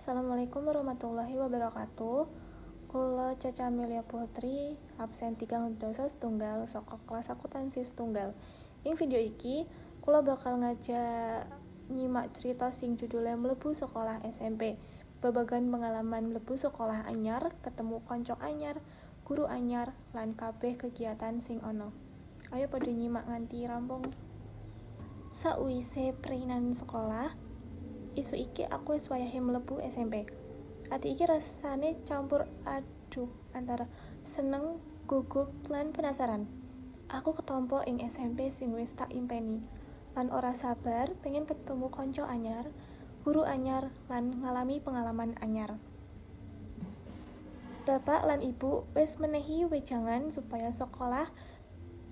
Assalamualaikum warahmatullahi wabarakatuh. Kula Caca Amelia Putri, absen 3 dasa setunggal saka kelas akuntansi setunggal. Ing video iki kula bakal ngajak nyimak cerita sing judule Mlebu Sekolah SMP. Babagan pengalaman mlebu sekolah anyar, ketemu kanca anyar, guru anyar, lan kabeh kegiatan sing ana. Ayo padha nyimak nganti rampung. Sakwise preinan sekolah, isuk iki aku wis wayahe mlebu SMP. Ati iki rasane campur aduk antara seneng, gugup, lan penasaran. Aku ketompo ing SMP sing wis tak impeni, lan ora sabar pengen ketemu kanca anyar, guru anyar, lan ngalami pengalaman anyar. Bapak lan ibu wis menehi wejangan supaya sekolah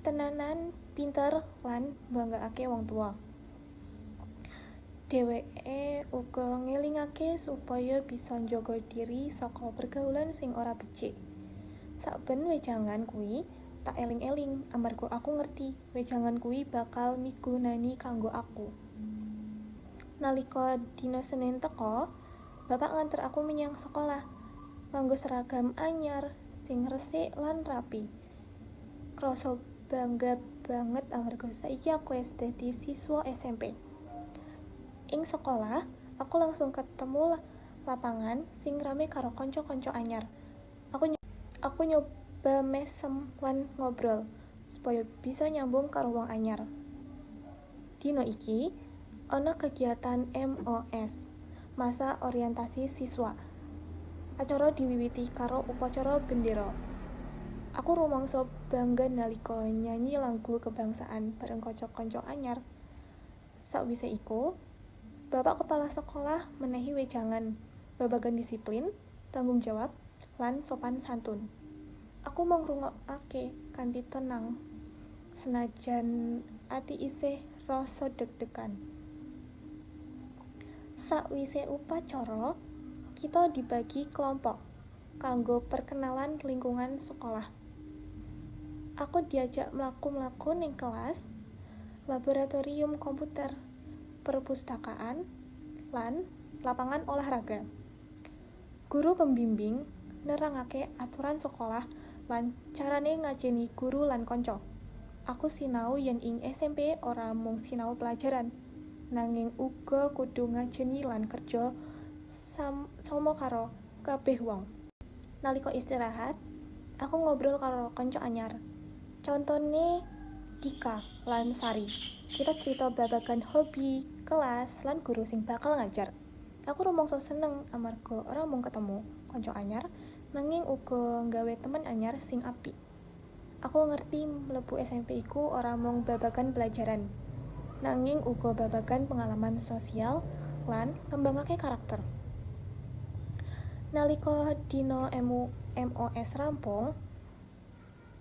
tenanan, pinter, lan mbanggakake wong tuwa. Dheweke uga ngelingake supaya bisa njaga diri saka pergaulan sing ora becik. Saben wejangan kuwi tak eling-eling amarga aku ngerti wejangan kuwi bakal migunani kanggo aku. Nalika dina Senin teka, bapak nganter aku menyang sekolah nganggo seragam anyar sing resik lan rapi. Krasa bangga banget amarga saiki aku wis dadi siswa SMP. Ing sekolah, aku langsung ketemu lapangan sing rame karo kanca-kanca anyar. Aku nyoba mesem lan ngobrol supaya bisa nyambung karo wong anyar. Dina iki ana kegiatan MOS, masa orientasi siswa. Acara diwiwiti karo upacara bendera. Aku rumangsa bangga nalika nyanyi lagu kebangsaan bareng kanca-kanca anyar. Sakwise iku, bapak kepala sekolah menehi wejangan babagan disiplin, tanggung jawab, lan sopan santun. Aku mung ngrungokake kanthi tenang, senajan ati isih rasa deg-degan. Sakwise upacara, kita dibagi kelompok kanggo perkenalan lingkungan sekolah. Aku diajak mlaku-mlaku ning kelas, laboratorium komputer, perpustakaan, lan lapangan olahraga. Guru pembimbing nerangake aturan sekolah lan carane ngajeni guru lan kanca. Aku sinau yen ing SMP ora mung sinau pelajaran, nanging uga kudu ngajeni lan kerja sama karo kabeh wong. Nalika istirahat, aku ngobrol karo kanca anyar. Contone Dika lan Sari. Kita cerita babagan hobi, kelas, lan guru sing bakal ngajar. Aku rumangsa seneng amarga ora mung ketemu kanca anyar, nanging uga nggawe temen anyar sing apik. Aku ngerti mlebu SMP iku ora mung babagan pelajaran, nanging uga babagan pengalaman sosial lan ngembangake karakter. Nalika dina MOS rampung,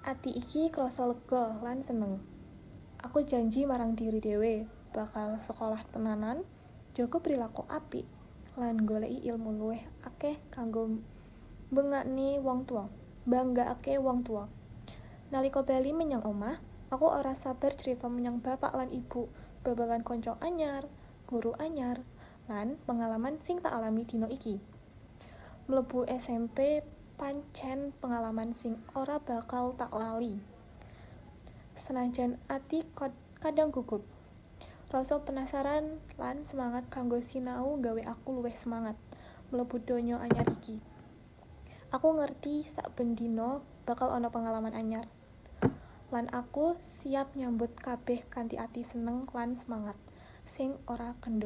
ati iki krasa lega lan seneng. Aku janji marang diri dhewe bakal sekolah tenanan, jaga perilaku apik, lan goleki ilmu luwih akeh kanggo banggakake wong tuwa. Nalika bali menyang omah, aku ora sabar cerita menyang bapak lan ibu babagan kanca anyar, guru anyar, lan pengalaman sing tak alami dina iki. Mlebu SMP pancen pengalaman sing ora bakal tak lali. Senajan ati kadang gugup, rasa penasaran lan semangat kanggo sinau gawe aku luwih semangat mlebu donya anyar iki. Aku ngerti saben dina bakal ana pengalaman anyar, lan aku siap nyambut kabeh kanthi ati seneng lan semangat sing ora kendor.